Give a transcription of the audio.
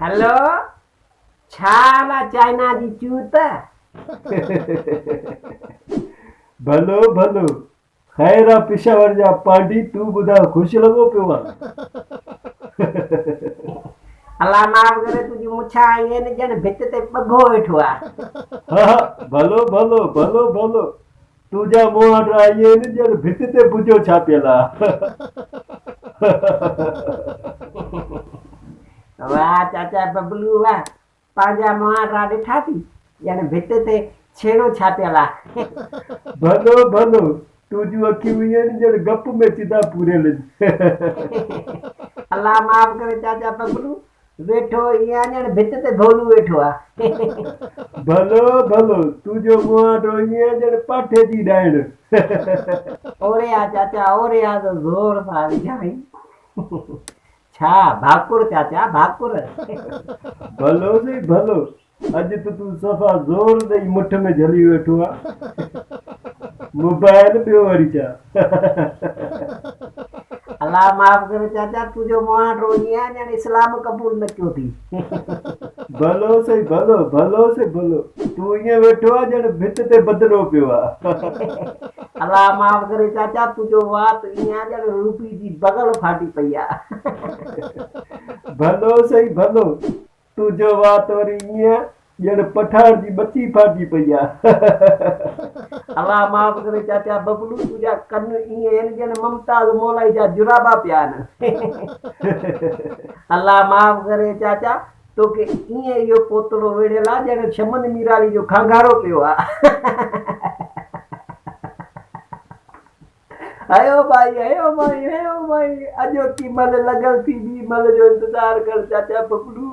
هلو، ڇا حال آ چائنا جي چوت؟ ڀلو ڀلو، خير آ پشاور جا پانڊي تون ٻڌاء خوش لڳو پيو آن. الله معاف ڪري تنهنجون مڇان ائين آهن ڄڻ ڀت تي ٻگهو ويٺو آ. ها ها ڀلو ڀلو ڀلو ڀلو تنهنجا مهانڊا ائين آهن ڄڻ ڀت تي بجو ڇاپيل آ. واهه چاچا ببلو واهه پنهنجا مهانڊا ڏٺا ٿي ڄڻ ڀت تي ڇيڻو ڇاپيل آ. ڀلو ڀلو تنهنجون اکيون ائين آهن ڄڻ گپ ۾ چدا پوريل آهن. الله معاف ڪري چاچا ببلو ويٺو ائين آ ڄڻ ڀت تي ڀولو ويٺو آ. ڀلو ڀلو تنهنجو مهانڊو ائين آ ڄڻ پاٺي جي ڏائڻ. اوري آ چاچا اوري آ ته زور سان وجهائين. ڇا ڀاڪر چاچا ڀاڪر. ڀلو سائين ڀلو اڄ ته تون صفا زور ڏئي مٺ ۾ جهلي ويٺو آ موبائل ٻيو وري ڇا. الله معاف ڪري چاچا تنهنجو مهانڊو ائين آ ڄڻ اسلام قبول نه ڪيو ٿي. ڀلو سائين ڀلو ڀلو سائين ڀلو تون ائين ويٺو آ ڄڻ ڀت تي بدلو پيو آ. الله معاف ڪري چاچا تنهنجو وات ائين آ ڄڻ روپي جي بغل ڦاٽي پئي آ. ڀلو سهي ڀلو تنهنجو وات وري ائين آ ڄڻ پٺاڻ جي ٻچي ڦاٽي پئي آ. الله معاف ڪري چاچا ببلو تنهنجا ڪن ائين آهن ڄڻ ممتاز مولائي جا جرابا پيا آهن. الله معاف ڪري چاچا توکي ائين اهو پوتڙو ويڙهيل آ ڄڻ شمن ميرالي جو کانگهارو پيو آ. هيو ڀائي هيو ڀائي هيو ڀائي اڄوڪي مهل لڳل ٿي ٻي مهل جو انتظار ڪر چاچا ببلو.